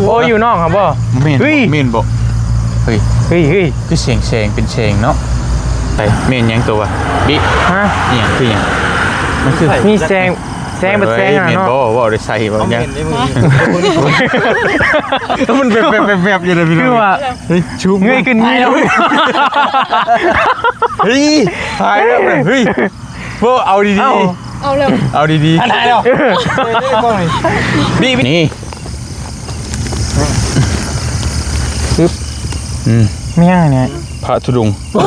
ໂອ້ ຢູ່ນອກຫັ້ນບໍ່? ແມ່ນບໍ່? ເຮີ້ຍ ແມ່ນບໍ່? ເຮີ້ຍ ເຮີ້ຍ ເຮີ້ຍ ຄືແສງໆ ເປັນແສງເນາະ. ໄປ ແມ່ນຫຍັງຕົວວະ? ບິ ຮະ? ອີຫຍັງ? ຄືຫຍັງ? ມັນຄື ມີແສງ ແສງເປັນແສງ ເອີຍ ຫັ້ນ ແມ່ນ ເນາະ ບໍ່? ເວົ້າໄດ້ໃສ່ບໍ່? ເອົາແມ່ນເດ້ ມັນແວບໆໆ ຢູ່ເດ້ພີ່ນ້ອງ ຄືວ່າ ເຮີ້ຍ ຊຸບ ເງີຍຂຶ້ນ ມີແລ້ວ ເຮີ້ຍ ຫາຍແລ້ວ ເຮີ້ຍ ບໍ່ ເອົາດີໆ ເອົາ ເອົາແລ້ວ ເອົາດີໆ ອັນຫາຍແລ້ວ ເອີ ນີ້ ນີ້ ອຶບ ອືມ ແມ່ນຫຍັງນີ້? ພະທຸດົງ ໂອ້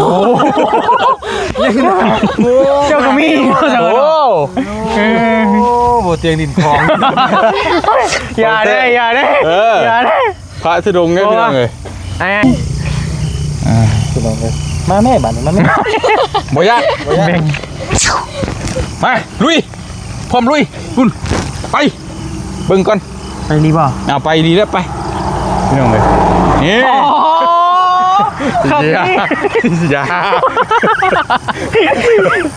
ເຈົ້າກໍມີ ໂອ້ ເອີ ໂອ້ ບໍ່ຕຽງດິນຂອງ ຢ່າເດ້ ຢ່າເດ້ ເອີ ຢ່າເດ້. ພະທຸດົງເດ້ ໂອ້ ພີ່ນ້ອງເອີຍ ອ່າ ອ່າ ພີ່ນ້ອງເອີຍ ມາແມ່ບາດນີ້ ມາແມ່ ບໍ່ຍາກ ບໍ່ຍາກ ມາ ລຸຍ ພ້ອມລຸຍ ພຸ້ນ ໄປ ເບິ່ງກ່ອນ ໄປລີບໍ່? ເອົາ ໄປລີແລ້ວ ໄປ ພີ່ນ້ອງເອີຍ ນີ້ ໂອ້ ຂັບນີ້ ຢ່າ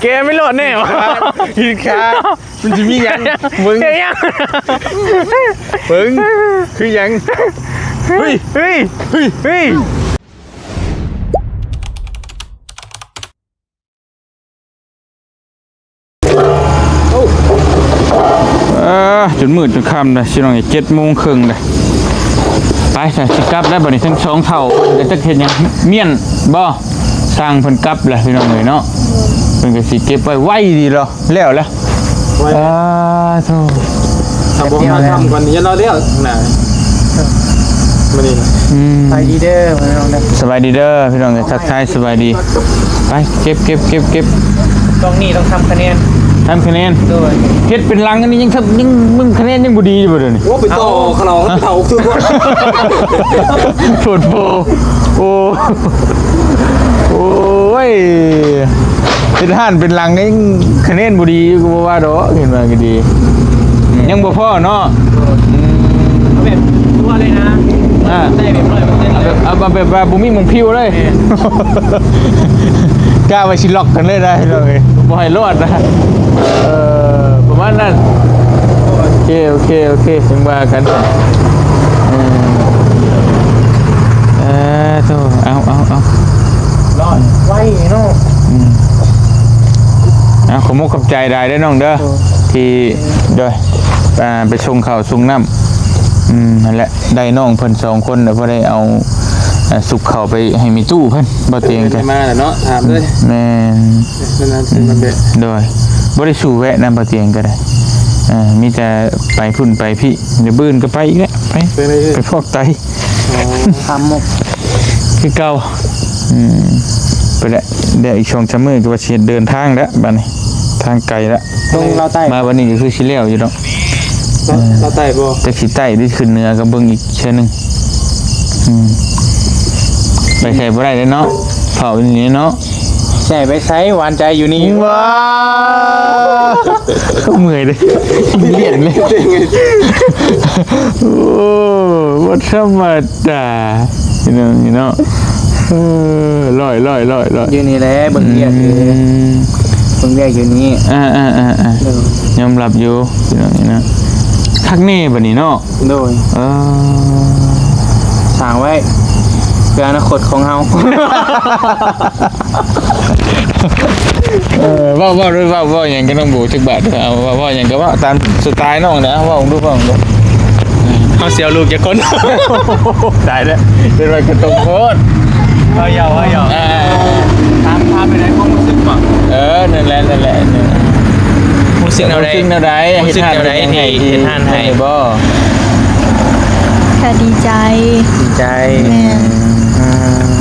ແກໄມ່ລອດແນ່ຫວາ ອີກຄ່າ. ມັນຊິມີຫຍັງ? ເບິ່ງ ເຮັດຫຍັງ? ເບິ່ງ ຄືຫຍັງ? ເຮີ້ຍ ເຮີ້ຍ ເຮີ້ຍ ເຮີ້ຍ ເອີ ຈົນມືດຈົນຄ່ຳເດ້ ຊິນ້ອງ ເຈັດໂມງເຄິ່ງເດ້. ໄປ ຊິກັບແລ້ວບັດນີ້ ທັງສອງເຖົ້າ ເພິ່ນກໍຈັກເຮັດຫຍັງ ມ້ຽນບໍ່? ຊ່າງເພິ່ນກັບແຫຼະ ພີ່ນ້ອງເອີຍເນາະ ເພິ່ນກໍຊິເກັບໄວ້ໄວດີດອກ ແລ້ວແລ້ວ ໄວ ອ່າ ໂທ້ ຖ້າບໍ່ມາທຳກ່ອນນີ້ ຢ່າເນາະ ແລ້ວນະ ມື້ນີ້ນະ ອືມ ສະບາຍດີເດີ ພີ່ນ້ອງເດີ ສະບາຍດີເດີ ພີ່ນ້ອງເອີຍ ທັກທາຍສະບາຍດີ ໄປ ເກັບ ເກັບ ເກັບ ເກັບ ຕ້ອງນີ້ ຕ້ອງທຳຄະແນນ ທຳຄະແນນ ໂດຍ ເຮັດເປັນຫຼັງອັນນີ້ຍັງ ຍັງ ຍັງຄະແນນຍັງບໍ່ດີຢູ່ບໍ່ດຽວນີ້? ໂອ້ ໄປຕໍ່ເຂົາເນາະ ເຂົາຄືວ່າ ໂພດໂພ ໂອ້ ໂອ້ຍ ເຮັດຮ້ານເປັນຫຼັງນີ້ຄະແນນບໍ່ດີກໍບໍ່ວ່າດອກ ເຫັນວ່າກໍດີ ອືມ ຍັງບໍ່ພໍເນາະ ອືມ ເອົາແບບທົ່ວເລີຍນະ ອ່າ ໄດ້ແບບຮ້ອຍເປີເຊັນເລີຍ ເອົາແບບ ເອົາແບບວ່າບໍ່ມີໝ່ອງພິວເລີຍ ແມ່ນ ກະວ່າຊິລັອກກັນເລີຍນະ ພີ່ນ້ອງເອີຍ ບໍ່ໃຫ້ລອດນະ ເອີ ປະມານນັ້ນ ໂອເຄ ໂອເຄ ໂອເຄ ຈັ່ງວ່າກັນ ເອີ ເອີ ໂທ້ ເອົາ ເອົາ ເອົາ ລອດໄວເນາະ ອືມ ເອົາ ຂອບມຸກຂອບໃຈຫຼາຍເດີນ້ອງເດີ ໂອ້ ທີ່ ໂດຍ ອ່າ ໄປສົ່ງເຂົ້າສົ່ງນ້ຳ ອືມ ນັ້ນແຫຼະ ໄດ້ນ້ອງເພິ່ນສອງຄົນ ແລ້ວບໍ່ໄດ້ເອົາ ອ່າ ສຸກເຂົ້າໄປໃຫ້ແມ່ຕູ້ເພິ່ນ ບໍ່ຕຽງກໍ ໄດ້ມາແລ້ວເນາະ ຖາມເລີຍ ແມ່ນ ນັ້ນໆ ອືມ ໂດຍ ບໍ່ໄດ້ສູ່ແວະນຳ ບໍ່ຕຽງກໍໄດ້ ເອີ ມີແຕ່ໄປພຸ້ນໄປພີ້ ດຽວມື້ອື່ນກໍໄປອີກແຫຼະ ໄປ ໄປ ໄປພອກໄຕ ອໍ ຄຳມຸກ ຄືເກົ່າ ອືມ ໄປແຫຼະ ດຽວອີກສອງສາມມື້ກໍວ່າຊິເດີນທາງແລ້ວ ບາດນີ້ ທາງໄກແລ້ວ ລົງລາວໃຕ້ ມາວັນນີ້ກໍຄືຊິແລ້ວຢູ່ດອກ ລາວ ລາວໃຕ້ບໍ່ ຈັກຊິໃຕ້ຫຼືຂຶ້ນເໜືອກໍເບິ່ງອີກເທື່ອໜຶ່ງ ອືມ ໄປໃສບໍ່ໄດ້ເດ້ເນາະ ເຝົ້າຢູ່ນີ້ເນາະ ໃສໄປໃສ ຫວານໃຈຢູ່ນີ້ ວ້າ ເມື່ອຍເດ້ ລຽນເລີຍ ໂອ້ ບໍ່ທຳມະ ດາ ພີ່ນ້ອງນີ້ເນາະ ເອີ ລອຍໆໆໆ ຢູ່ນີ້ແຫຼະ ເບິ່ງວຽກຢູ່ ອືມ ເບິ່ງວຽກຢູ່ນີ້ ອ່າໆໆໆ ໂດຍ ຍອມຮັບຢູ່ ພີ່ນ້ອງນີ້ເນາະ ຄັກແນ່ບັດນີ້ເນາະ ໂດຍ ເອີ ສ້າງໄວ້ເພື່ອອະນາຄົດຂອງເຮົາ ເອີ ເວົ້າ ເວົ້າ ເວົ້າ ເວົ້າຫຍັງກັບນ້ອງໂບຈັກບາດເດີ ເອົາ ເວົ້າ ເວົ້າຫຍັງກໍເວົ້າຕາມສະໄຕລ໌ນ້ອງແຫຼະ ເວົ້າດູ ເວົ້າດູ ເຮົາຊິເອົາລູກຈັກຄົນ? ຕາຍແລ້ວ ເປັນວ່າກະຕົງໂພດ ເວົ້າຫຍອກ ເວົ້າຫຍອກ ເອີ ຖາມ ຖາມໄປໃນຄວາມຮູ້ສຶກບໍ່? ເອີ ນັ້ນແຫຼະ ນັ້ນແຫຼະ ຮູ້ສຶກແນວໃດ? ຮູ້ສຶກແນວໃດ? ເຮັດຮ້ານເຮັດຫຍັງໃຫ້ ທີ່ເຮັດຮ້ານໃຫ້ ດີບໍ່? ກະດີໃຈ ດີໃຈ ແມ່ນ ອືມ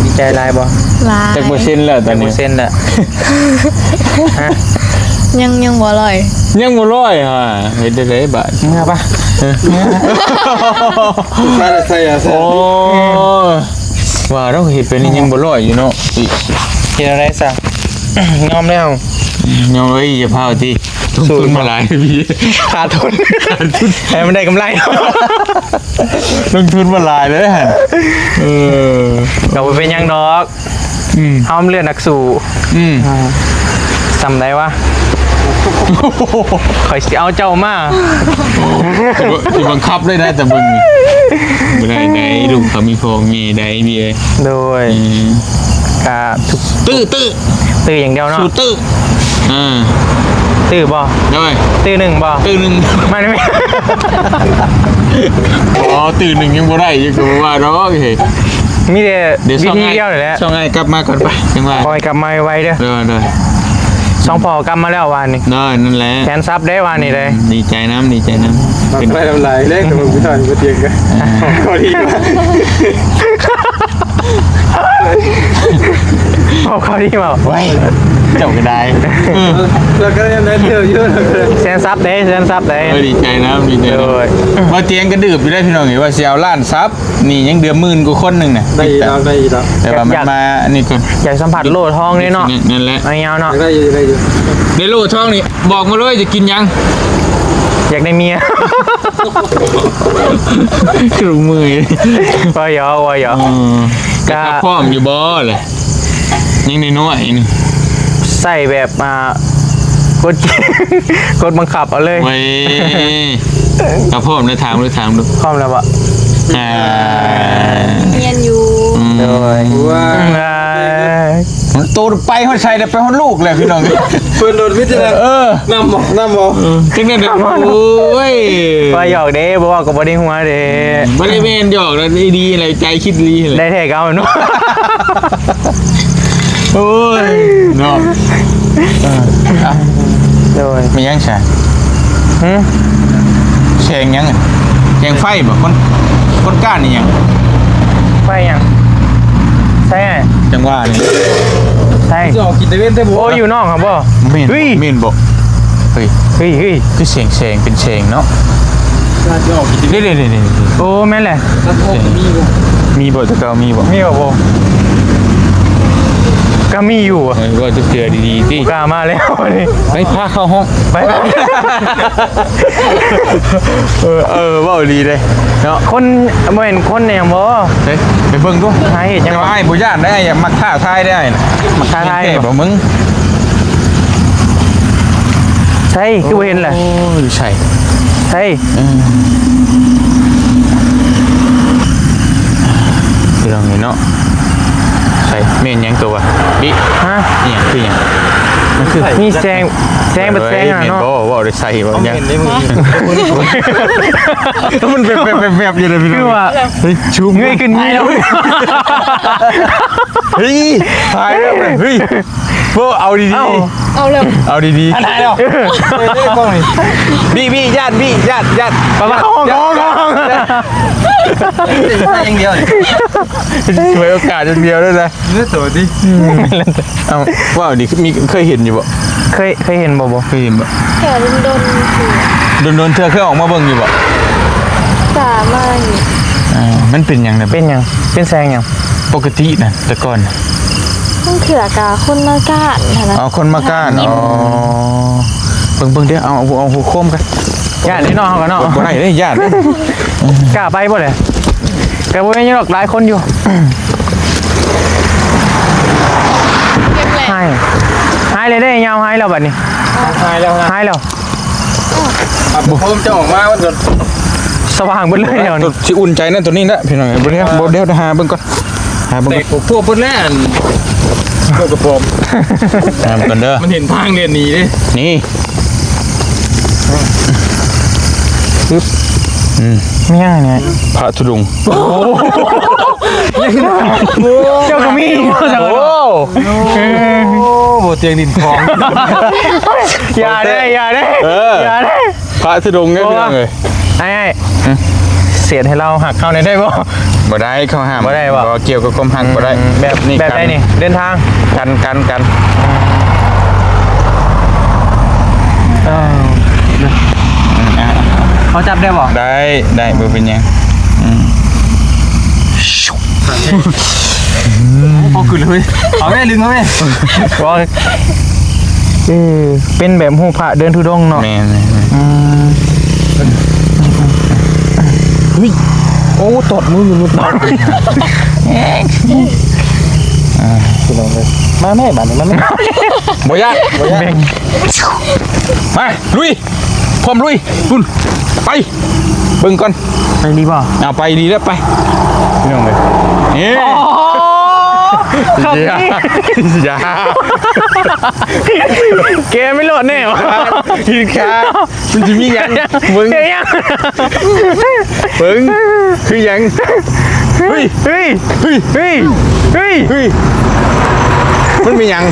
ດີໃຈຫຼາຍບໍ່? ຫຼາຍ ຈັກເປີເຊັນແລ້ວຕອນນີ້? ຈັກເປີເຊັນແລ້ວ? ຮະ? ຍັງ ຍັງບໍ່ຮ້ອຍ ຍັງບໍ່ຮ້ອຍຫາ ເຮັດໄດ້ໃດບາດ ເມື່ອປະ ເອີ ເມື່ອ ໃສ່ ໃສ່ ໃສ່ ໂອ້ ວ່າແລ້ວເຮັດໄປນີ້ຍັງບໍ່ຮ້ອຍຢູ່ເນາະ ເຮັດແນວໃດຊະ? ຍອມແລ້ວ ຍອມເລີຍ ຢ່າພາວຕິ ລົງທຶນມາຫຼາຍພີ່ ຂາດທຶນ ຂາດທຶນ ໃຫ້ມັນໄດ້ກຳໄລ ລົງທຶນມາຫຼາຍເລີຍຫັ້ນ ເອີ ກໍບໍ່ເປັນຫຍັງດອກ ອືມ ເຮົາເລືອກນັກສູ້ ອືມ ອ່າ ສ່ຳໃດວະ ຂ້ອຍຊິເອົາເຈົ້າມາ ຊິບັງຄັບເລີຍນະ ແຕ່ເບິ່ງນີ້ ບໍ່ໄດ້ໃດ ອືມ ລູກເຂົາມີພໍ່ມີແມ່ໃດ ພີ່ເອີຍ. ໂດຍ ອືມ ກະ ຕື້ ຕື້ ຕື້ຢ່າງດຽວເນາະ ສູ້ຕື້ ອ່າ ຕື້ບໍ່? ໂດຍ ຕື້ໜຶ່ງບໍ່? ຕື້ໜຶ່ງ ມາໄດ້ໄໝ? ອໍ ຕື້ໜຶ່ງຍັງບໍ່ໄດ້ຢູ່ ກໍບໍ່ວ່າດອກເອີຍ. ມີແຕ່ ດຽວ ວິທີດຽວນີ້ແຫຼະ ຊ່ອງອ້າຍກັບມາກ່ອນໄປ ຈັ່ງວ່າ ຂໍໃຫ້ກັບມາໄວໆເດີ. ໂດຍ ໂດຍ ສອງພໍ່ກັບມາແລ້ວວານນີ້. ໂດຍ ນັ້ນແຫຼະ ແສນຊັບເດ້ວານນີ້ເດ້. ອືມ ດີໃຈນຳ ດີໃຈນຳ. ມັນໄປທຳລາຍເດ້ ກໍບໍ່ທັນບໍ່ຕຽງກັນ. ອ່າ ຂໍດີວ່າ ເອົາເຂົ້າດີເວົ້າ ໂອ້ຍ ເຈົ້າກໍໄດ້. ເອີ ແລ້ວກໍໄດ້ແນວເດີຢູ່ ແສນຊັບເດ້ ແສນຊັບເດ້. ເອີ ດີໃຈນຳ ດີໃຈນຳ. ໂດຍ ບໍ່ຕຽງກະດືບຢູ່ໄດ໋ພີ່ນ້ອງເອີຍ ວ່າຊິເອົາລ້ານຊັບ ນີ້ຍັງເດືອນໝື່ນກວ່າຄົນໜຶ່ງນະ ໄດ້ຢູ່ດອກ ໄດ້ຢູ່ດອກ. ແຕ່ວ່າມັນ ຢາກ ມາອັນນີ້ກ່ອນ ຢາກສຳຜັດໂຫຼທອງເດ້ເນາະ. ນັ້ນແຫຼະ ໄອ້ຍາວເນາະ ໄດ້ຢູ່ ໄດ້ຢູ່. ໃນໂຫຼທອງນີ້ບອກມາເລີຍ ຈະກິນຫຍັງ? ຢາກໄດ້ເມຍ ຄືເມື່ອຍ ວ່າຫຍອກ ວ່າຫຍອກ. ເອີ ກະ ກະພ້ອມຢູ່ບໍ່ລະ? ຍັງນ້ອຍໆ ນີ້ ໃຊ້ແບບ ອ່າ ກົດ ກົດບັງຄັບເອົາເລີຍ. ໂອ້ຍ ກະພ້ອມແລ້ວ ຖາມດູ ຖາມດູ. ພ້ອມແລ້ວບໍ່? ອ່າ ຮຽນຢູ່. ອືມ ໂດຍ ວ້າ ໂຕໄປຮອດໃສແລ້ວ ໄປຮອດລູກແລ້ວພີ່ນ້ອງ. ເພິ່ນໂດນວິທະຍາ ເອີ ນຳບໍ່ ນຳບໍ່? ເອີ ຈັ່ງນັ້ນ ໂອ້ຍ ວ່າຫຍອກເດ້ ບໍ່ເວົ້າກໍບໍ່ໄດ້ຫົວເດ້. ບໍ່ໄດ້ແມ່ນຫຍອກນະ ດີໆ ແຫຼະ ໃຈຄິດດີແຫຼະ ໄດ້ແທ້ກໍເອົາເນາະ. ໂອ້ຍ ເນາະ ເອີ ເອົາ ໂດຍ ແມ່ນຫຍັງຊະ? ຫື? ແຂ່ງຫຍັງ? ແຂ່ງໄຟບໍ່? ຄົນ ຄົນກ້ານອີຫຍັງ? ໄຟຫຍັງ? ໃຊ່ ຈັ່ງຫວະນີ້ ໃຊ່ ຈະອອກກິນຕາເວັນແທ້ບໍ່? ໂອ້ ຢູ່ນອກຫັ້ນບໍ່? ແມ່ນ ເຮີ້ຍ ແມ່ນບໍ່? ເຮີ້ຍ ເຮີ້ຍ ເຮີ້ຍ ຄືແສງໆ ເປັນແສງເນາະ. ວ່າຈະອອກກິນຕາເວັນ ນີ້ໆໆໆ ໂອ້ ແມ່ນແຫຼະ. ມີບໍ່? ແຕ່ເກົ່າມີບໍ່? ມີບໍ່? ບໍ່ ກໍມີຢູ່ ເອີ ເວົ້າຈັກເທື່ອດີໆຕິ ບໍ່ກ້າມາແລ້ວນີ້. ໄປ ພາເຂົ້າຫ້ອງ ໄປ ເອີ ເອີ ເວົ້າດີເດ້ເນາະ. ຄົນ ບໍ່ແມ່ນຄົນແນວບໍ່? ເອີ ໄປເບິ່ງດູ ຫາເຮັດຫຍັງ? ແຕ່ວ່າອ້າຍບໍ່ຢ້ານໄດ໋ ອ້າຍມັກທ້າທາຍໄດ໋ ອ້າຍນະ ມັກທ້າທາຍບໍ່? ແທ້ບໍ່ມຶງ? ໃສ ຄືບໍ່ເຫັນລະ? ໂອ້ຍ ໃສ ໃສ? ເອີ ເລື່ອງນີ້ເນາະ ໃສ ແມ່ນຫຍັງຕົວວະ? ບິ ຮະ? ອີຫຍັງ ຄືຫຍັງ? ມັນຄື ມີແສງ ແສງ ເອີ ແບບແສງ ເອີຍ ຫັ້ນເນາະ ແມ່ນບໍ່? ເວົ້າໄດ້ໃສ ເວົ້າຫຍັງ? ມັນແວບໆໆໆຢູ່ເດ້ພີ່ນ້ອງ ຄືວ່າ ເຮີ້ຍ ຊູມ ເງີຍຂຶ້ນ ເງີຍລົງ ເຮີ້ຍ ຕາຍແລ້ວ ເຮີ້ຍ. ບໍ່ ເອົາດີໆ ເອົາ ເອົາແລ້ວ ເອົາດີໆ ອັນໄດ້ແລ້ວ ເອີ ເອີ ເອີ ບີ ບີ ຢ້ານ ບີ ຢ້ານ ຢ້ານ ໄປ ເຂົ້າຫ້ອງ ເຂົ້າຫ້ອງ ເຂົ້າຫ້ອງ ຊ່ວຍໂອກາດຢ່າງດຽວເລີຍນະ ເລື່ອງໂຕຕິ ເອົ້າ ເວົ້າດີ ມີ ເຄີຍເຫັນຢູ່ບໍ່? ເຄີຍ ເຄີຍເຫັນບໍ່? ບໍ່ ເຄີຍເຫັນບໍ່? ກະດົນໆ ເທື່ອ ດົນໆ ເທື່ອ ເຄີຍອອກມາເບິ່ງຢູ່ບໍ່? ກະມາຢູ່ ອ່າ ມັນເປັນຫຍັງນະ? ເປັນຫຍັງ? ເປັນແສງຫຍັງ? ປົກກະຕິນະ ແຕ່ກ່ອນ ບາງເທື່ອກະຄົນມາກ້ານຫັ້ນນະ ອໍ ຄົນມາກ້ານ ອໍ ເບິ່ງໆ ດຽວ ເອົາ ເອົາ ເອົາຫົວໂຄມກັນ ຢ້ານເດ້ເນາະ ເຮົາກະເນາະ ບໍ່ໄດ້ເດ້ ຢ້ານເດ້ ກ້າໄປບໍ່ເລີຍ ກະບໍ່ແມ່ນຫຍັງດອກ ຫຼາຍຄົນຢູ່ ເກັບແຫຼະ ຫາຍ ຫາຍແລ້ວເດ້ ຍາວຫາຍແລ້ວບັດນີ້ ຫາຍແລ້ວນະ ຫາຍແລ້ວ. ອ່ະ ບໍ່ ໂຄມຈະອອກມາ ມັນກໍສະຫວ່າງເບິດເລີຍແຖວນີ້ ຊິອຸ່ນໃຈນະ ໂຕນີ້ນະ ພີ່ນ້ອງ ບໍ່ໄດ້ ບໍ່ໄດ້ ຫາເບິ່ງກ່ອນ ຫາເບິ່ງກ່ອນ ແຕກໂພກໂພກເບິດແລ້ວ ອັນໂພກກະປອມ ຫາເບິ່ງກ່ອນເດີ ມັນເຫັນທາງເດີນໜີເດ້ ນີ້ ປຶບ ອືມ ແມ່ນຫຍັງນີ້ ພະທຸດົງ ໂອ້ ເຈົ້າກໍມີ ໂອ້ ໂອ້ ບໍ່ຕຽງດິນຂອງ ຢ່າເດ້ ຢ່າເດ້ ເອີ ຢ່າເດ້ ພະທຸດົງເດ້ ພີ່ນ້ອງເອີຍ ອ້າຍ ຫຶ ເສດໃຫ້ລາວຮັກເຮົາແດ່ໄດ້ບໍ່? ບໍ່ໄດ້ ເຂົາຫ້າມ ບໍ່ໄດ້ບໍ່? ບໍ່ ກ່ຽວກັບຄວາມຮັກ ອືມ ບໍ່ໄດ້ ແບບນີ້ ແບບໃດນີ້ ເດີນທາງ ກັນ ກັນ ກັນ ເອີ ອ່າ ເຂົາຈັບໄດ້ບໍ່? ໄດ້ ໄດ້ ບໍ່ເປັນຫຍັງ ອືມ ພໍຂຶ້ນເລີຍ ເອົາແມ່ ດຶງເອົາແມ່ ວ່າ ເອີ ເປັນແບບຮູບພະເດີນທຸດົງເນາະ ແມ່ນໆໆ ອືມ ເຮີ້ຍ ໂອ້ ຕອດມືຢູ່ ຕອດ ອ່າ ພີ່ນ້ອງເອີຍ ມາແມ່ບາດນີ້ ມາແມ່ ບໍ່ຍາກ ບໍ່ຍາກ ມາ ລຸຍ ພ້ອມລຸຍ ປຸ້ນ ໄປ ເບິ່ງກ່ອນ ໄປດີບໍ່? ເອົາ ໄປດີແລ້ວ ໄປ ພີ່ນ້ອງເອີຍ ນີ້ ໂອ້ ຄັກນີ້ ຢ່າ ແກໄມ່ລອດແນ່ຫວາ ກິນຂ້າວ ມັນຊິມີຫຍັງ ເບິ່ງ ເຮັດຫຍັງ ເບິ່ງ ຄືຫຍັງ ເຮີ້ຍ ເຮີ້ຍ ເຮີ້ຍ ເຮີ້ຍ ເຮີ້ຍ ເຮີ້ຍ ມັນມີຫຍັງ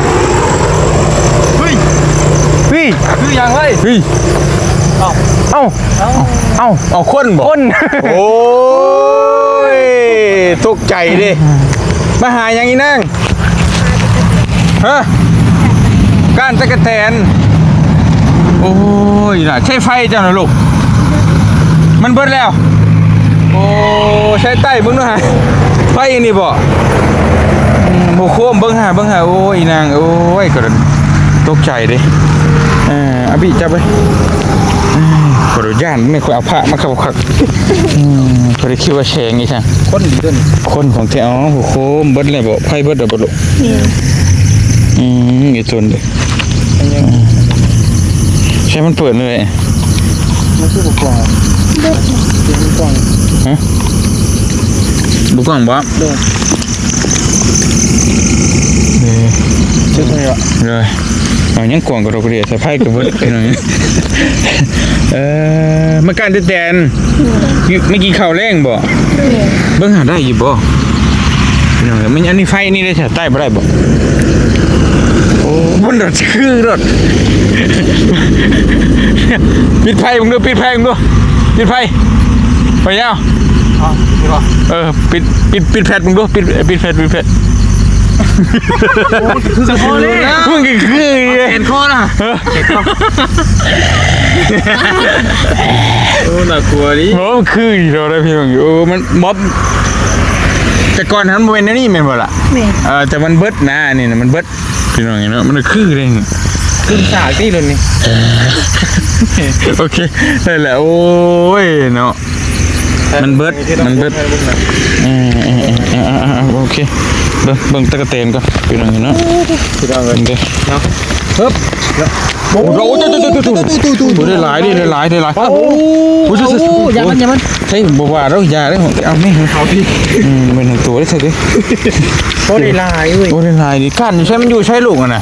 ເຮີ້ຍ ເຮີ້ຍ ຄືຫຍັງເວີຍ ເຮີ້ຍ ເອົ້າ ເອົ້າ ເອົ້າ ເອົ້າ ເອົາ ຄົນບໍ? ຄົນ ໂອ້ຍ ຕົກໃຈເດ້ ມາຫາຫຍັງອີນາງ? ຮະ ກ້ານຕັກກະແຕນ ໂອ້ຍ ລະ ໃຊ້ໄຟເຈົ້ານະລູກ ມັນເບິດແລ້ວ ໂອ້ ໃຊ້ໄຕ້ເບິ່ງດູຫາ ໄຟອັນນີ້ບໍ? ອືມ ບໍ່ໂຄມ ເບິ່ງຫາ ເບິ່ງຫາ ໂອ້ຍ ອີນາງ ໂອ້ຍ ກໍຕົກໃຈເດ້ ເອີ ອາບິ ຈັບໄວ້ ອືມ ຂ້ອຍຢ້ານ ນີ້ຂ້ອຍເອົາຜ້າມາຄັບ ອືມ ບໍ່ໄດ້ຄິດວ່າແສງອີກຊັ້ນ ຄົນດີຕົວນີ້ ຄົນຂອງແທ້ ອໍ ໂອ້ໂຫ ເບິດແລ້ວບໍ? ໄຟເບິດແລ້ວບໍລູກ? ອືມ ອືມ ອີຕົນເດ້ ໃຊ້ມັນເປີດເລີຍ ມັນຄືບໍ່ກວ້າງ ບໍ່ກວ້າງ ຮະ ບໍ່ກວ້າງບໍ? ໂດຍ ເອີ ເຮັດໄດ້ລະ ເອີ ເອົາຫຍັງກວາງກະດົກກະເດຍ ສາຍໄຟກະເບິດ ພີ່ນ້ອງ ເອີ ມາກ້ານແຕ່ແຕນ ຢູ່ ມາກິນເຂົ້າແລງບໍ? ເບິ່ງຫາໄດ້ຢູ່ບໍ? ພີ່ນ້ອງເອີຍ ມັນ ອັນນີ້ໄຟນີ້ໄດ້ ໃຊ້ໄຕ້ບໍ່ໄດ້ບໍ? ໂອ້ ມັນດອດຄືດອດ ປິດໄຟເບິ່ງດູ ປິດໄຟເບິ່ງດູ ປິດໄຟ ໄປຍາວ ເອົາ ນີ້ບໍ່? ເອີ ປິດ ປິດ ປິດແຟດເບິ່ງດູ ປິດ ປິດແຟດ ປິດແຟດ ໂອ້ຍ ຄືສະໂພເລີຍ ມຶງຄື ແຂນຄໍນະ ຮະ ໂອ້ ໜ້າກົວດີ ໂອ້ ຄືອີ່ຫຼີເດ້ ພີ່ນ້ອງ ໂອ້ ມັນ ມັນ ແຕ່ກ່ອນຫັ້ນບໍ່ແມ່ນແນວນີ້ແມ່ນບໍ່ລະ? ແມ່ນ ເອີ ແຕ່ມັນເບິດນະ ອັນນີ້ນະ ມັນເບິດ ພີ່ນ້ອງເອີຍເນາະ ມັນຄືເດ້ ຂຶ້ນສາກຕິລຸ້ນນີ້ ໂອເຄ ໄດ້ແລ້ວ ໂອ້ຍເນາະ ມັນເບິດ ມັນເບິດ ເອີ ເອີ ເອີ ໂອເຄ ເບິ່ງ ເບິ່ງຕັກກະແຕນກ່ອນ ພີ່ນ້ອງເອີຍເນາະ ພີ່ນ້ອງເອີຍ ເບິ່ງເດີ ເນາະ ຮຶບ ໂອ້ໂຫ ໂອ້ໂຫ ໄດ້ຫຼາຍເດ້ ໄດ້ຫຼາຍ ໄດ້ຫຼາຍ ໂອ້ໂຫ ຢ່າມັນ ຢ່າມັນ ໃຊ່ ບໍ່ວ່າດອກ ຢ່າເດີ ເອົາແມ່ ເອົາຕິ ອືມ ແມ່ນທັງຕົວເດ້ ໃຊ່ເດ້ ໂອ້ ໄດ້ຫຼາຍເວີຍ ໂອ້ ໄດ້ຫຼາຍເດ້ ກ້ານຢູ່ໃສ ມັນຢູ່ໃສລູກຫັ້ນນະ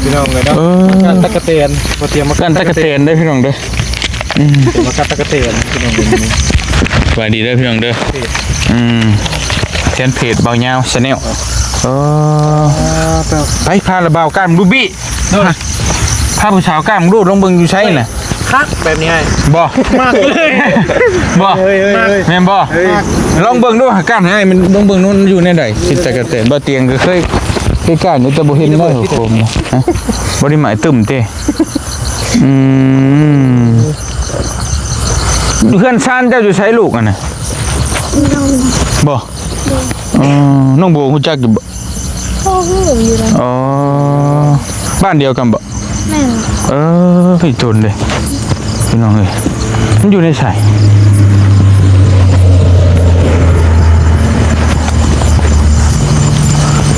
ພີ່ນ້ອງເອີຍເນາະ ເອີ ກ້ານຕັກກະແຕນ ບໍ່ຕຽມມາ ກ້ານຕັກກະແຕນເດີ ພີ່ນ້ອງເດີ ອືມ ຕຽມມາກ້ານຕັກກະແຕນ ພີ່ນ້ອງເອີຍ ສະບາຍດີເດີ ພີ່ນ້ອງເດີ ອືມ ແຟນເພຈບ່າວຍາວແຊນແນວ ເອີ ອ່າ ໄປ ພາລະບ່າວກ້ານດູບີ ໂດຍ ພາຜູ້ສາວກ້ານດູ ລອງເບິ່ງຢູ່ໃສນະ ຄັກແບບນີ້ອ້າຍ ບໍ່ ມັກເລີຍ ບໍ່ ເອີຍ ເອີຍ ເອີຍ ແມ່ນບໍ່ ເອີຍ ລອງເບິ່ງດູ ກ້ານໃຫ້ມັນ ລອງເບິ່ງດູ ມັນຢູ່ແນວໃດ ຊິຕະກະແຕນ ບ່າວຕຽງກໍເຄີຍ ເຄີຍກ້ານຢູ່ ແຕ່ບໍ່ເຫັນໄດ້ຫົວໂຄມນະ ຮະ ບໍ່ໄດ້ໝາຍຕຶ້ມເດ້ ອືມ ເຮືອນຊານເຈົ້າຢູ່ໃສລູກຫັ້ນນະ ບໍ່ ເອີ ນ້ອງໂບຮູ້ຈັກຢູ່ບໍ່? ພໍຮູ້ຢູ່ນະ ອໍ ບ້ານດຽວກັນບໍ່? ແມ່ນ ເອີ ອີ່ຕົນເດ້ ພີ່ນ້ອງເອີຍ ມັນຢູ່ໃນໃສ?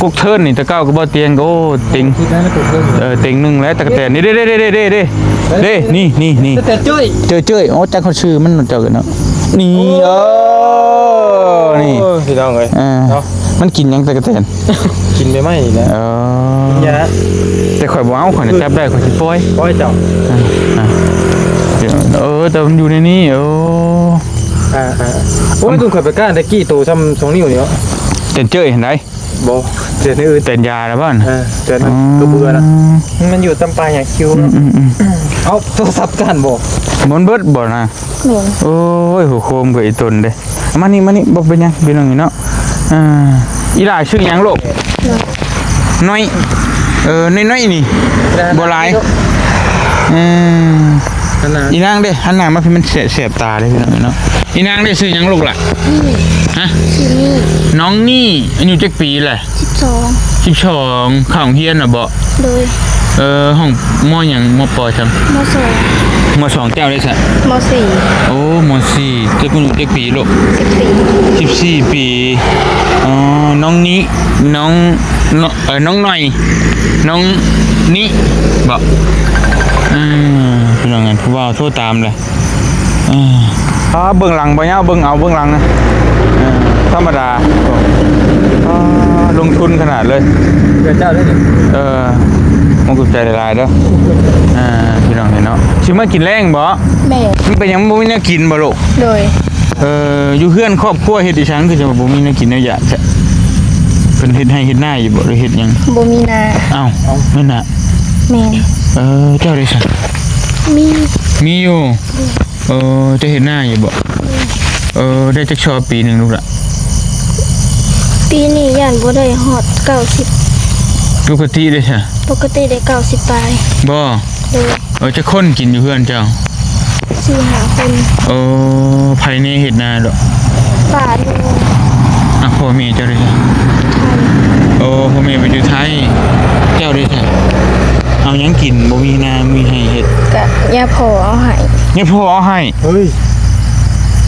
ກົກເທີນນີ້ ແຕ່ເກົ່າກໍບໍ່ຕຽງ ໂອ້ ເຕັງ ເອີ ເຕັງໜຶ່ງແລ້ວ ຕັກກະແຕນ ນີ້ເດ້ ເດ້ ນີ້ ນີ້ ນີ້ ແຕ່ເຈີ້ຍ ເຈີ້ຍ ໂອ້ ຈັກເຂົາຊື່ມັນເນາະ ເຈົ້າເນາະ ນີ້ ໂອ້ ເອີ ນີ້ ພີ່ນ້ອງເອີຍ ເອີ ເນາະ ມັນກິນຫຍັງ ຕັກກະແຕນ? ກິນໃບໄມ້ນີ້ແຫຼະ ເອີ ຢາ ແຕ່ຂ້ອຍບໍ່ເອົາ ຂ້ອຍນະຈັບໄດ້ ຂ້ອຍຊິປ່ອຍ ປ່ອຍເຈົ້າ ອ່າ ອ່າ ເອີ ແຕ່ມັນຢູ່ໃນນີ້ ໂອ້ ອ່າ ອ່າ ໂອ້ຍ ຕຸ້ມຂ້ອຍໄປກ້ານແຕ່ກີ້ ໂຕຊ່ຳສອງນິ້ວນີ້ເນາະ ແຕ່ນເຈີ້ຍຫັ້ນໃດ ບໍ່ ແຕ່ນອື່ນ ແຕ່ນຢາລະບໍ່ ເອີ ແຕ່ນ ອໍ ກະເບືອນະ ມັນຢູ່ຕຳປ່າຫຍ້າຄິວເນາະ ອືມໆໆ ເອົາໂທລະສັບກ້ານບໍ່ ມັນເບິດບໍ່ນະ? ແມ່ນ ໂອ້ຍ ຫົວໂຄມກັບອີ່ຕົນເດ້ ມານີ້ ມານີ້ ບໍ່ເປັນຫຍັງ ພີ່ນ້ອງເນາະ ອ່າ ອີ່ຫຼ້າຊື່ຫຍັງລູກ? ນ້ອຍ ນ້ອຍ ເອີ ນ້ອຍໆ ນີ້ ບໍ່ຫຼາຍ ອືມ ອັນນ່າ ອີ່ນາງເດ້ ຫັນໜ້າມາພີ່ ມັນແສບຕາເດ້ ພີ່ນ້ອງເນາະ ອີ່ນາງເດ້ ຊື່ຫຍັງລູກລະ? ຮະ? ຊື່ນີ້ ນ້ອງນີ້ ອາຍຸຈັກປີລະ? ສິບສອງ ສິບສອງ ເຂົ້າໂຮງຮຽນລະບໍ່? ໂດຍ ເອີ ຫ້ອງ ມໍຫຍັງ ມໍ ປໍ ຫຍັງ? ມໍສອງ ມໍສອງ ເຈົ້າເດ້ຊະ? ມໍສີ່ ໂອ້ ມໍສີ່ ຈັກ ອາຍຸຈັກປີລູກ? ສິບສີ່ ສິບສີ່ປີ ອໍ ນ້ອງນິ ນ້ອງ ນ້ອງ ເອີ ນ້ອງໜ້ອຍ ນ້ອງນິບໍ? ອືມ ພີ່ນ້ອງ ຜູ້ບ່າວໂທຕາມແຫຼະ ອ່າ ອ່າ ເບື້ອງຫຼັງບໍ່ຍາວ ເບິ່ງເອົາເບື້ອງຫຼັງນະ ເອີ ທຳມະດາ ອ່າ ລົງທຶນຂະໜາດເລີຍ ເພື່ອເຈົ້າເດ້ນີ້ ເອີ ຂອບໃຈຫຼາຍໆເດີ ອ່າ ພີ່ນ້ອງເອີຍເນາະ ຊິມາກິນແລງບໍ່? ແມ່ນ ມັນເປັນຫຍັງ ມັນບໍ່ມີແນວກິນບໍ່ລູກ? ໂດຍ ເອີ ຢູ່ເຮືອນຄອບຄົວເຮັດອີ່ຫຍັງ ຄືຈະບໍ່ມີແນວກິນແນວຢາກຊະ ເພິ່ນເຮັດໄຮ່ເຮັດນາຢູ່ບໍ່ ຫຼືເຮັດຫຍັງ? ບໍ່ມີນາ ອ້າວ ແມ່ນນະ ແມ່ນ ເອີ ເຈົ້າເດ້ຊະ? ມີ ມີຢູ່ ເອີ ເຈົ້າເຮັດນາຢູ່ບໍ່? ເອີ ໄດ້ຈັກຊອບປີໜຶ່ງລູກຫຼະ? ປີນີ້ຢ້ານບໍ່ໄດ້ຮອດເກົ້າສິບ ປົກກະຕິເດ້ຊະ? ປົກກະຕິໄດ້ເກົ້າສິບປາຍ ບໍ່? ໂດຍ ເອີ ຈັກຄົນກິນຢູ່ເຮືອນເຈົ້າ? ສີ່ຫ້າຄົນ ເອີ ໃຜແດ່ເຮັດນາດອກ? ປ້າ ລຸງ ອ່ະ ພໍ່ແມ່ເຈົ້າເດ້ຊະ? ໄທ ໂອ້ ພໍ່ແມ່ໄປຢູ່ໄທ ເຈົ້າເດ້ຊະ? ເອົາຫຍັງກິນ ບໍ່ມີນາ ມີໄຮ່ເຮັດ ກະຍາພໍ່ເອົາໃຫ້ ຍາພໍ່ເອົາໃຫ້ ເຮີ້ຍ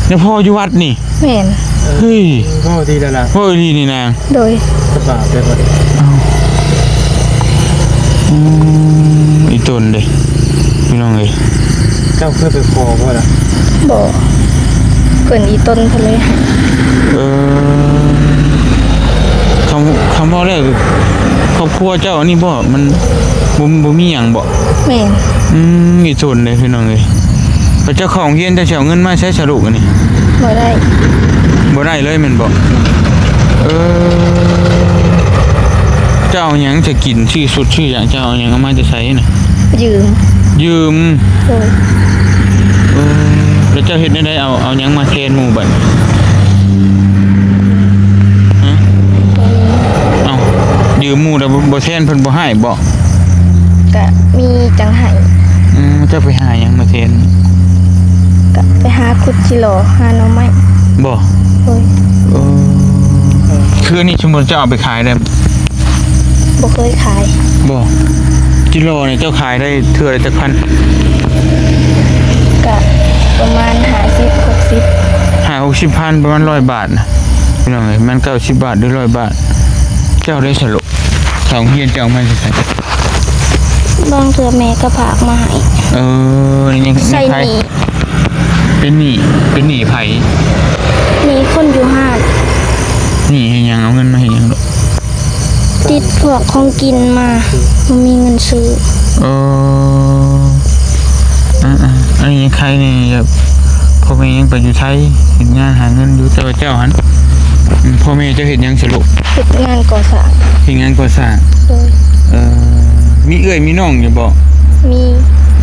ຍາພໍ່ຢູ່ວັດນີ້ ແມ່ນ ເຮີ້ຍ ເວົ້າດີແລ້ວລະ ເວົ້າອີ່ຫຼີນີ້ນາ ໂດຍ ສະບາຍເດີບັດນີ້ ອ້າວ ອືມ ອີ່ຕົນເດ້ ພີ່ນ້ອງເອີຍ ເຈົ້າເຄີຍໄປຂໍບໍ່ລະ? ບໍ່ ເພິ່ນອີ່ຕົນເພິ່ນເລີຍໃຫ້ ເອີ ຄຳ ຄຳເວົ້າແລ້ວ ຄອບຄົວເຈົ້າອັນນີ້ບໍ່ ມັນບໍ່ ບໍ່ມີຫຍັງບໍ່? ແມ່ນ ອືມ ອີ່ຕົນເດ້ພີ່ນ້ອງເອີຍ ແລ້ວເຈົ້າເຂົ້າໂຮງຮຽນ ເຈົ້າຊິເອົາເງິນມາໃສສະລູກອັນນີ້? ບໍ່ໄດ້ ບໍ່ໄດ້ເລີຍແມ່ນບໍ່? ເອີ ເຈົ້າເອົາຫຍັງຈະກິນ ຊື້ຊຸດຊື້ຫຍັງ ເຈົ້າເອົາຫຍັງເອົາມາແຕ່ໃສນະ? ຢືມ ຢືມ ໂດຍ ເອີ ແລ້ວເຈົ້າເຮັດແນວໃດ ເອົາ ເອົາຫຍັງມາແທນໝູ່ບັດ? ຮະ ເອົາ ຢືມໝູ່ແລ້ວບໍ່ ບໍ່ແທນ ເພິ່ນບໍ່ໃຫ້ບໍ່? ກະມີຈັ່ງໃຫ້ ອືມ ເຈົ້າໄປຫາຫຍັງມາແທນ? ກະໄປຫາຂຸດຈິຫຼໍ່ ຫາໜໍ່ໄມ້ ບໍ່? ໂດຍ ເອີ ຄືອັນນີ້ສົມມຸດເຈົ້າເອົາໄປຂາຍໄດ້? ບໍ່ເຄີຍຂາຍ ບໍ່? ຈິຫຼໍ່ນີ້ເຈົ້າຂາຍໄດ້ເທື່ອລະຈັກພັນ? ກະປະມານຫ້າສິບ ຫົກສິບ ຫ້າຫົກສິບພັນ ປະມານຮ້ອຍບາດນະ ພີ່ນ້ອງເອີຍ ແມ່ນເກົ້າສິບບາດ ຫຼື ຮ້ອຍບາດ ເຈົ້າໄດ້ສະໂລ ເຂົ້າໂຮງຮຽນເຈົ້າເອົາມາຈາກໃສ? ບາງເທື່ອແມ່ກໍຝາກມາໃຫ້ ເອີ ຍັງ ໃຊ້ໜີ້ ເປັນໜີ້ ເປັນໜີ້ໃຜ? ໜີ້ຄົນຢູ່ຮ້ານ ໜີ້ເຮັດຫຍັງ? ເອົາເງິນມາເຮັດຫຍັງລູກ? ຕິດພວກຂອງກິນມາ ບໍ່ມີເງິນຊື້ ເອີ ອ່າໆ ອັນນີ້ຍັງໄຄແດ່ ແບບພໍ່ແມ່ຍັງໄປຢູ່ໄທ ເຮັດງານຫາເງິນຢູ່ ແຕ່ວ່າເຈົ້າຫັ້ນ ອືມ ພໍ່ແມ່ເຈົ້າເຮັດຫຍັງຊະລູກ? ເຮັດງານກໍ່ສ້າງ ເຮັດງານກໍ່ສ້າງ ໂດຍ ເອີ ມີເອື້ອຍມີນ້ອງຢູ່ບໍ່? ມີ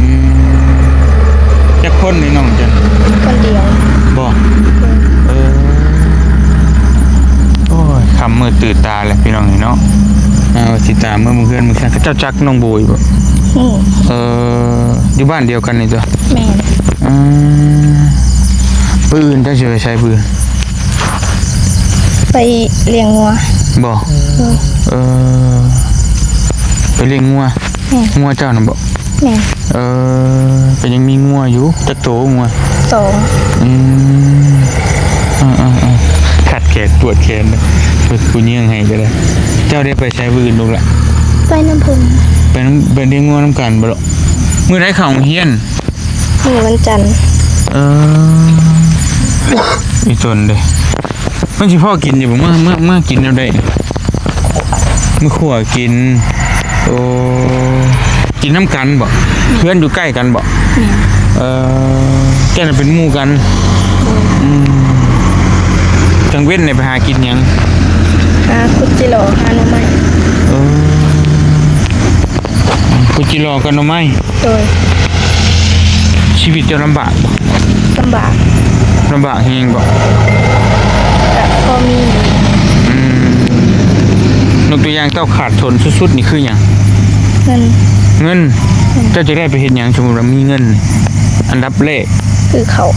ອືມ ຈັກຄົນເອື້ອຍນ້ອງເຈົ້າ? ຄົນດຽວ ບໍ່? ໂດຍ ເອີ ໂອ້ຍ ຄ່ຳມືດຕື່ນຕາແລ້ວພີ່ນ້ອງເອີຍເນາະ ເອົາ ຊິຕາມເມືອເຮືອນເມືອຊານ ເຂົາເຈົ້າຈັກນ້ອງໂບຍບໍ່? ຮູ້ ເອີ ຢູ່ບ້ານດຽວກັນນີ້ຕົວະ? ແມ່ນ ອືມ ມື້ອື່ນເຈົ້າຊິໄປໃສມື້ອື່ນ? ໄປລ້ຽງງົວ ບໍ່? ເອີ ເອີ ໄປລ້ຽງງົວ ແມ່ນ ງົວເຈົ້ານະບໍ່? ແມ່ນ ເອີ ກໍຍັງມີງົວຢູ່ ຈັກໂຕງົວ? ສອງ ອືມ ເອີໆໆ ຂັດແຂນປວດແຂນ ເພິ່ນຜູ້ຍິງໃຫ້ກໍໄດ້ ເຈົ້າໄດ້ໄປໃສມື້ອື່ນລູກຫຼະ? ໄປນຳເພິ່ນ ໄປນຳ ໄປລ້ຽງງົວນຳກັນບໍ່ລະ? ມື້ໃດເຂົ້າໂຮງຮຽນ? ມື້ວັນຈັນ ເອີ ອີ່ຕົນເດ້ ມັນຊິພໍກິນຢູ່ບໍ່? ເມືອ ເມືອ ເມືອກິນແນວໃດ? ມື້ຄົວກິນ ໂອ້ ກິນນຳກັນບໍ່? ເຮືອນຢູ່ໃກ້ກັນບໍ່? ແມ່ນ ເອີ ເຈົ້ານະເປັນໝູ່ກັນ ໂດຍ ອືມ ກາງເວັນນີ້ໄປຫາກິນຫຍັງ? ຫາຂຸດຈິຫຼໍ່ ຫາໜໍ່ໄມ້ ເອີ ຂຸດຈິຫຼໍ່ກັບໜໍ່ໄມ້ ໂດຍ ຊີວິດເຈົ້າລຳບາກບໍ່? ລຳບາກ ລຳບາກແຮງບໍ່? ກະພໍມີ ອືມ ຍົກຕົວຢ່າງເຈົ້າຂາດສົນສຸດໆນີ້ຄືຫຍັງ? ເງິນ ເງິນ ອືມ ເຈົ້າຈະໄດ້ໄປເຮັດຫຍັງ? ສົມມຸດວ່າມີເງິນ ອັນດັບແລກ ຊື້ເຂົ້າ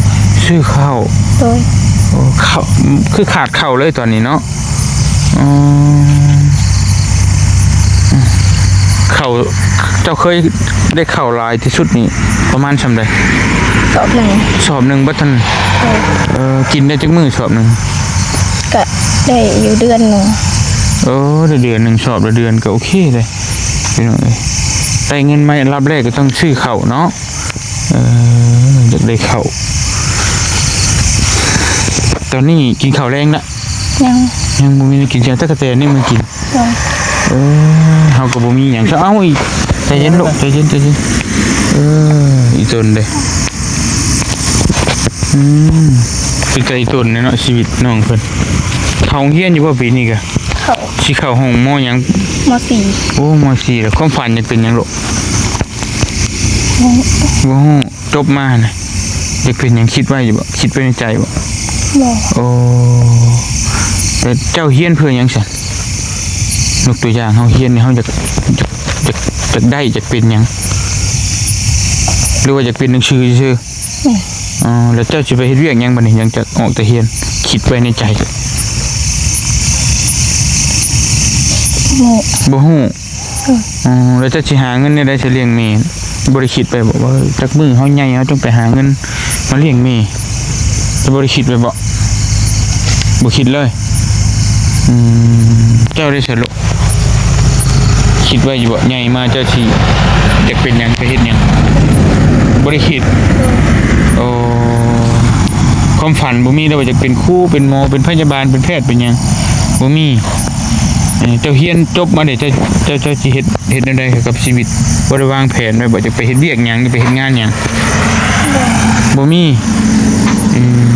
ຊື້ເຂົ້າ ໂດຍ ໂອ້ ເຂົ້າ ຄືຂາດເຂົ້າເລີຍຕອນນີ້ເນາະ. ອໍ ເຂົ້າ ເຈົ້າເຄີຍໄດ້ເຂົ້າຫຼາຍທີ່ສຸດນີ້ປະມານຊ່ຳໃດ? ສອບໜຶ່ງ ສອບໜຶ່ງເບິດຫັ້ນ ເອີ ເອີ ກິນໄດ້ຈັກມື້ສອບໜຶ່ງ? ກະໄດ້ຢູ່ເດືອນໜຶ່ງ ເອີ ໄດ້ເດືອນໜຶ່ງ ສອບລະເດືອນກໍໂອເຄເດ້ ພີ່ນ້ອງເອີຍ ໄດ້ເງິນມາລາບແລກກໍຕ້ອງຊື້ເຂົ້າເນາະ. ເອີ ຢາກໄດ້ເຂົ້າ ຕອນນີ້ກິນເຂົ້າແລງລະ? ຍັງ ຍັງບໍ່ມີແນວກິນ. ຊິເອົາຕັກກະແຕນນີ້ມາກິນ. ເອີ ເຮົາກໍບໍ່ມີຫຍັງ. ເອົາອີກ. ໃຈເຢັນລູກ ໃຈເຢັນ ໃຈເຢັນ. ເອີ ອີຕົນເດ້. ອືມ ຄືກັບອີຕົນເນາະ ຊີວິດນ້ອງເພິ່ນ. ເຂົ້າໂຮງຮຽນຢູ່ບໍ່ປີນີ້ກະ? ເຂົ້າ. ຊິເຂົ້າຫ້ອງ ມໍຫຍັງ? ມໍສີ່. ໂອ້ ມໍສີ່ແລ້ວ. ຄວາມຝັນຢາກເປັນຫຍັງລູກ? ບໍ່ຮູ້. ຈົບມາຫັ້ນນະ ຢາກເປັນຫຍັງ? ຄິດໄວ້ຢູ່ບໍ່? ຄິດໄວ້ໃນໃຈບໍ່? ບໍ່. ໂອ້ ແຕ່ເຈົ້າຮຽນເພື່ອຫຍັງຊັ້ນ? ຍົກຕົວຢ່າງ ເຮົາຮຽນນີ້ ເຮົາຢາກ ຢາກ ຢາກ ຢາກໄດ້ ຢາກເປັນຫຍັງ? ຫຼືວ່າຢາກເປັນໜັງສືຊື່ໆ? ແມ່ນ. ອໍ ແລ້ວເຈົ້າຊິໄປເຮັດວຽກຫຍັງບັດນີ້ ຫຼັງຈາກອອກແຕ່ຮຽນ? ຄິດໄວ້ໃນໃຈ. ບໍ່ຮູ້. ອໍ ແລ້ວເຈົ້າຊິຫາເງິນແນວໃດຊິລ້ຽງແມ່? ບໍ່ໄດ້ຄິດໄປບໍ່ວ່າ ເອີ ຈັກມື້ເຮົາໃຫຍ່ ເຮົາຕ້ອງໄປຫາເງິນມາລ້ຽງແມ່? ເຈົ້າບໍ່ໄດ້ຄິດໄປບໍ່? ບໍ່ຄິດເລີຍ. ອືມ ເຈົ້າເດຊະລູກ ຄິດໄວ້ຢູ່ບໍ່ ໃຫຍ່ມາເຈົ້າຊິຢາກເປັນຫຍັງ ໄປເຮັດຫຍັງ? ບໍ່ໄດ້ຄິດ. ໂອ້ ຄວາມຝັນບໍ່ມີເລີຍວ່າຢາກເປັນຄູ ເປັນໝໍ ເປັນພະຍາບານ ເປັນແພດ ເປັນຫຍັງ? ບໍ່ມີ. ເອີ ເຈົ້າຮຽນຈົບມາເດ ເຈົ້າ ເຈົ້າ ເຈົ້າຊິເຮັດ ເຮັດແນວໃດກັບຊີວິດ? ບໍ່ໄດ້ວາງແຜນໄວ້ບໍ່ ຈະໄປເຮັດວຽກຫຍັງ ຈະໄປເຮັດງານຫຍັງ? ບໍ່ມີ. ອືມ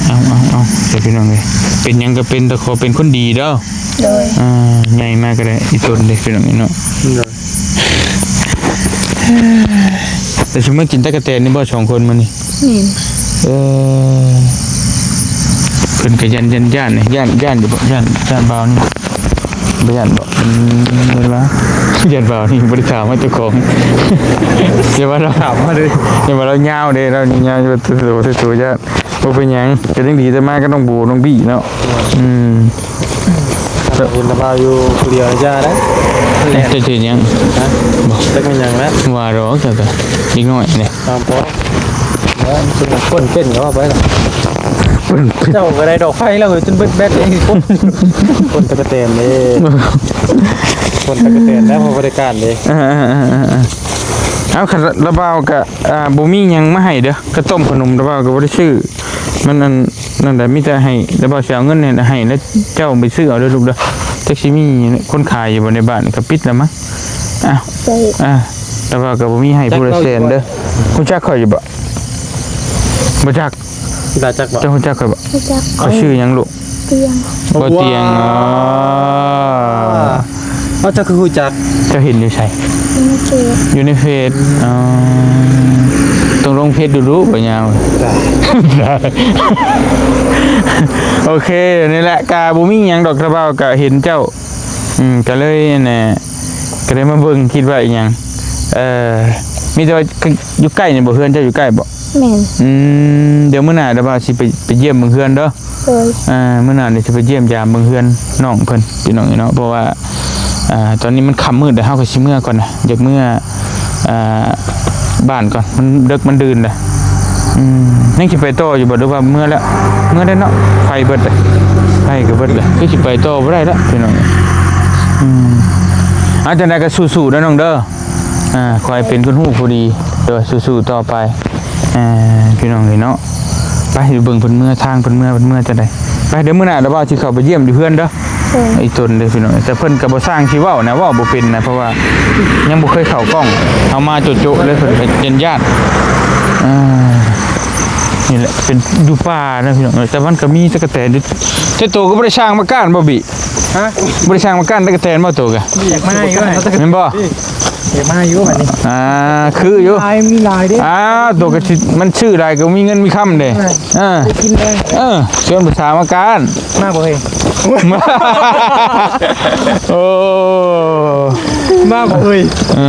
ເອົາ ເອົາ ເອົາ ເດີພີ່ນ້ອງເອີຍ ເປັນຫຍັງກໍເປັນ ແຕ່ຂໍເປັນຄົນດີເດີ. ໂດຍ. ອ່າ ໃຫຍ່ມາກໍໄດ້ອີຕົນເດ້ພີ່ນ້ອງເນາະ. ໂດຍ. ແຕ່ຊິມາກິນຕັກກະແຕນນີ້ບໍ່ ສອງຄົນມື້ນີ້? ແມ່ນ. ເອີ ເພິ່ນກໍຢ້ານ ຢ້ານ ຢ້ານ ຢ້ານ ຢ້ານຢູ່ບໍ່? ຢ້ານ ຢ້ານບ່າວນີ້ ບໍ່ຢ້ານບໍ່? ອືມ ຢ້ານວ່າ ຢ້ານບ່າວນີ້ບໍ່ໄດ້ຖາມຫາເຈົ້າຂອງ. ຢ່າວ່າລາວຖາມມາເລີຍ ຢ່າວ່າລາວຍາວເດ້ ລາວຍາວຢູ່ ໂຕ ໂຕ ໂຕ ຢ້ານ. ບໍ່ເປັນຫຍັງ ກໍຍັງດີ ແຕ່ມາກັບນ້ອງໂບ ນ້ອງບີເນາະ. ອືມ ເຫັນລະບ່າວຢູ່ຜູ້ດຽວ ຢ່າໄດ໋. ເຈົ້າຊື່ຫຍັງ? ຮະ? ຈັກແມ່ນຫຍັງນະ ວ່າດອກ ເຈົ້າກໍເດັກນ້ອຍເດ້. ຕາມພໍ ເອີ ຄົນເປັນກໍວ່າໄປລະ. ເຈົ້າກໍໄດ້ດອກໄຟແລ້ວ ຈົນເບິດແບັດເອງ. ຄົນຕະກະແຕນເດ້ ຄົນຕະກະແຕນແລ້ວ ເຮົາບໍ່ໄດ້ການເດ້. ເອີໆໆໆ ເອົາ ລະບ່າວກໍ ອ່າ ບໍ່ມີຫຍັງມາໃຫ້ເດີ ກະຕົ້ມຂະໜົມ ລະບ່າວກໍບໍ່ໄດ້ຊື້. ມັນອັນນັ້ນແຫຼະ ມີແຕ່ໃຫ້ ແລ້ວບ່າວຊິເອົາເງິນໃຫ້ ໃຫ້ແລ້ວເຈົ້າໄປຊື້ເອົາເດີລູກເດີ. ຈັກຊິມີຄົນຂາຍຢູ່ບໍ່ໃນບ້ານນີ້ ກໍປິດແລ້ວມັງ. ອ້າວ ອ່າ ແຕ່ວ່າກໍບໍ່ມີໃຫ້ຜູ້ລະແສນເດີ. ຮູ້ຈັກຂ້ອຍຢູ່ບໍ່? ບໍ່ຈັກ. ລາວຈັກບໍ່? ເຈົ້າຮູ້ຈັກຂ້ອຍບໍ່? ຮູ້ຈັກ. ຂ້ອຍຊື່ຫຍັງລູກ? ຕຽງ. ບໍ່ຕຽງ. ອໍ ເອົາ ເຈົ້າຄືຮູ້ຈັກ? ເຈົ້າເຫັນຢູ່ໃສ? ຢູ່ໃນເຟສ. ຢູ່ໃນເຟສ. ອໍ ຕ້ອງລົງເຟສດຸໆ ບໍ່ຍາວ. ໂອເຄ ນີ້ແຫຼະ ກະບໍ່ມີຫຍັງດອກ ລະບ່າວກະເຫັນເຈົ້າ ອືມ ກະເລີຍ ອັນນ່າ ກະເລີຍມາເບິ່ງ ຄິດວ່າອີຫຍັງ. ເອີ ມີແຕ່ວ່າ ຢູ່ໃກ້ນີ້ບໍ່? ເຮືອນເຈົ້າຢູ່ໃກ້ບໍ່? ແມ່ນ. ອືມ ດຽວມື້ໜ້າລະບ່າວຊິໄປ ໄປຢ້ຽມເບິ່ງເຮືອນເດີ. ໂດຍ. ອ່າ ມື້ໜ້ານີ້ຊິໄປຢ້ຽມຢາມເບິ່ງເຮືອນນ້ອງເພິ່ນ ພີ່ນ້ອງເນາະ ເພາະວ່າ ອ່າ ຕອນນີ້ມັນຄ່ຳມືດແລ້ວ ເຮົາກໍຊິເມືອກ່ອນນະ ຢາກເມືອ ອ່າ ບ້ານກ່ອນ ມັນເດິກມັນດື່ນແລ້ວ. ອືມ ຍັງຊິໄປຕໍ່ຢູ່ບໍ່ ຫຼືວ່າເມືອແລ້ວ? ເມືອແລ້ວເນາະ ໄຟເບິດແລ້ວ ໄຟກໍເບິດແລ້ວ ຄືຊິໄປຕໍ່ບໍ່ໄດ້ແລ້ວ ພີ່ນ້ອງ. ອືມ ເອົາ ຈັ່ງໃດກໍສູ້ໆເດີນ້ອງເດີ. ອ່າ ຂໍໃຫ້ເປັນຄົນຮູ້ຜູ້ດີ ໂດຍ ສູ້ໆຕໍ່ໄປ ອ່າ ພີ່ນ້ອງເອີຍເນາະ. ໄປ ໄປເບິ່ງເພິ່ນເມືອ ທາງເພິ່ນເມືອ ເພິ່ນເມືອຈັ່ງໃດ. ໄປ ດຽວມື້ໜ້າລະບ່າວຊິເຂົ້າໄປຢ້ຽມຢູ່ເຮືອນເດີ. ໂດຍ. ອີຕົນເດ້ພີ່ນ້ອງ ແຕ່ເພິ່ນກໍບໍ່ຊ່າງຊິເວົ້ານະ ເວົ້າບໍ່ເປັນນະ ເພາະວ່າຍັງບໍ່ເຄີຍເຂົ້າກ້ອງ ເອົາມາໂຈະໆເລີຍ ເພິ່ນກໍຢ້ານໆ. ອ່າ ນີ້ແຫຼະ ເປັນຢູ່ປ່ານະພີ່ນ້ອງເອີຍ ແຕ່ມັນກໍມີຕະກະແຕນຢູ່. ແຕ່ໂຕກໍບໍ່ໄດ້ສ້າງມາກ້ານບໍ່ບີ? ຮະ? ບໍ່ໄດ້ສ້າງມາກ້ານຕະກະແຕນບໍ່ໂຕກະ? ຢາກມາຢູ່ ແມ່ນບໍ່? ເອີ ມາຢູ່ບັດນີ້ ອ່າ ຄືຢູ່ ຫຼາຍ ມີຫຼາຍເດ້. ອ່າ ໂຕກະຊິ ມັນຊື້ຫຼາຍກໍມີເງິນມີຄຳເດ້. ເອີ ເອີ ໄປກິນເລີຍ. ເອີ ຊວນຜູ້ສາວມາກ້ານ ມາບໍ່ເຮີ້ຍ? ໂອ້ ມາບໍ່ເຮີ້ຍ? ເອີ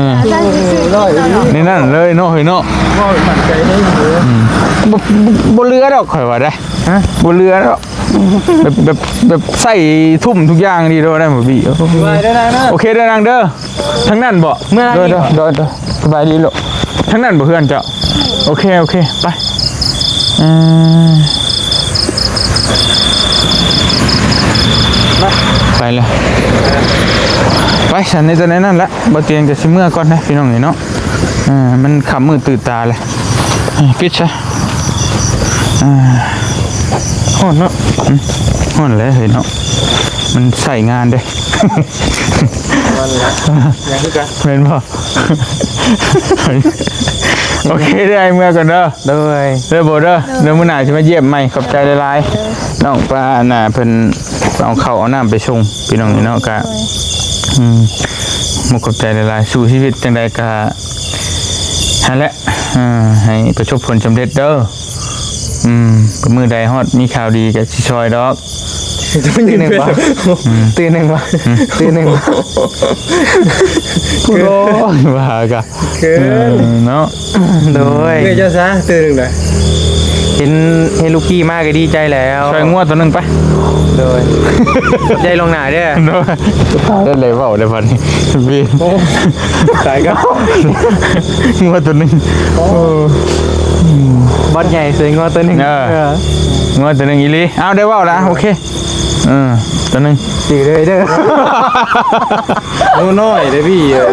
ໃນນັ້ນເລີຍເນາະ ເຮີ້ຍເນາະ. ເວົ້າໝັ້ນໃຈເດ້. ອືມ ບໍ່ ບໍ່ ບໍ່ເຫຼືອດອກ ຂ້ອຍວ່າໄດ໋. ຮະ? ບໍ່ເຫຼືອດອກ. ແບບ ແບບ ແບບໃສ່ທຸ່ມທຸກຢ່າງດີໂດໄດ້ບໍ່ບີ? ໂອເຄເດີນາງເດີ. ທາງນັ້ນບໍ່? ເມືອທາງນີ້. ໂດຍໆ ສະບາຍດີລູກ. ທາງນັ້ນບໍ່ເຮືອນເຈົ້າ? ໂອເຄ ໂອເຄ ໄປ. ເອີ ໄປລະ ໄປຊັ້ນ. ໃນຕອນນັ້ນລະ ບໍ່ຕຽງກໍຊິເມືອກ່ອນນະ ພີ່ນ້ອງເອີຍເນາະ. ເອີ ມັນຄ່ຳມືດຕື່ນຕາແລ້ວ. ເອີ ປິດຊະ. ອ່າ ຮ້ອນເນາະ ອືມ ຮ້ອນແຫຼະເຮີ້ຍເນາະ ມັນໃຊ້ງານເດ້ ຮ້ອນແຫຼະ ຍັງຄືກັນ ແມ່ນບໍ່? ໂອເຄເດີ ອ້າຍເມືອກ່ອນເດີ ໂດຍ ເດີໂບເດີ ໂດຍ ເດີມື້ໜ້າຊິມາຢ້ຽມໃໝ່ ຂອບໃຈຫຼາຍໆ ນ້ອງປາ ອັນນ່າ ເພິ່ນເອົາເຂົ້າເອົານ້ຳໄປສົ່ງ ພີ່ນ້ອງເນາະ ກະ ໂດຍ ອືມ ມຸກຂອບໃຈຫຼາຍໆ ສູ້ຊີວິດຈັ່ງໃດກະ ຫັ້ນແຫຼະ ເອີ ໃຫ້ປະສົບຜົນສຳເລັດເດີ ອືມ ມື້ໃດຮອດມີຂ່າວດີກະຊິຊ່ອຍດອກ ຕື່ນໜຶ່ງບໍ່? ຕື່ນໜຶ່ງບໍ່? ຕື່ນໜຶ່ງບໍ່? ໂອ້ຍ ວ່າກະ ເອີ ເນາະ ໂດຍ ເອື້ອຍເຈົ້າຊະ ຕື່ນໜຶ່ງນະ ເຫັນ ເຫັນລູກຂີ່ມາກໍດີໃຈແລ້ວ ຊ່ອຍງົວຕົວໜຶ່ງໄປ ໂດຍ ໃຈລົງໜ້າເດີ ໂດຍ ຕາຍແລ້ວ ເວົ້າແລ້ວບັດນີ້ ເວນ ໂອ້ ຕາຍກໍ ງົວຕົວໜຶ່ງ ໂອ້ ໂອ້ ບັດໃຫຍ່ຊ່ອຍງົວຕົວໜຶ່ງ ເອີ ເອີ ງົວຕົວໜຶ່ງອີ່ຫຼີ ເອົາ ໄດ້ເວົ້າລະ ໂອເຄ ເອີ ຕົວໜຶ່ງ ຈື່ເລີຍເດີ ງົວນ້ອຍເດ້ພີ່ເອີຍ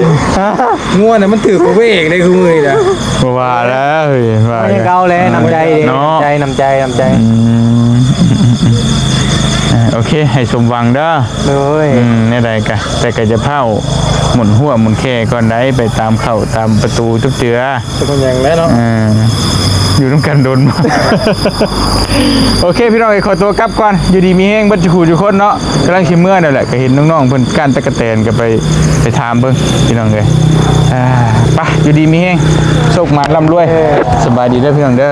ງົວນະມັນຖືກກວ່າເວກເດ້ ຄືມື້ນີ້ນະ ບໍ່ວ່າແລ້ວເຮີ້ຍ ວ່າ ຍັງເກົ່າແຫຼະ ນ້ຳໃຈເດ້ ເນາະ ນ້ຳໃຈ ນ້ຳໃຈ ນ້ຳໃຈ ອືມ ອ່າ ໂອເຄ ໃຫ້ສົມຫວັງເດີ ໂດຍ ອືມ ແນວໃດກະ ແຕ່ກະຢ່າພ້າວໝູນຫົວໝູນແຂ້ກ່ອນໃດ ໄປຕາມເຂົ້າຕາມປະຕູທຸກເທື່ອ ເປັນຫຍັງແລ້ວເນາະ ເອີ ຢູ່ນຳກັນດົນ ໂອເຄ ພີ່ນ້ອງເອີຍ ຂໍຕົວກັບກ່ອນ ຢູ່ດີມີແຮງເບິດທຸກຜູ້ທຸກຄົນເນາະ ກຳລັງຊິເມືອແລ້ວແຫຼະ ກໍເຫັນນ້ອງໆເພິ່ນກ້ານຕັກກະແຕນ ກໍໄປ ໄປຖາມເບິ່ງ ພີ່ນ້ອງເອີຍ ອ່າ ໄປ ຢູ່ດີມີແຮງ ໂຊກໝານລ່ຳລວຍ ເອີ ສະບາຍດີເດີ ພີ່ນ້ອງເດີ.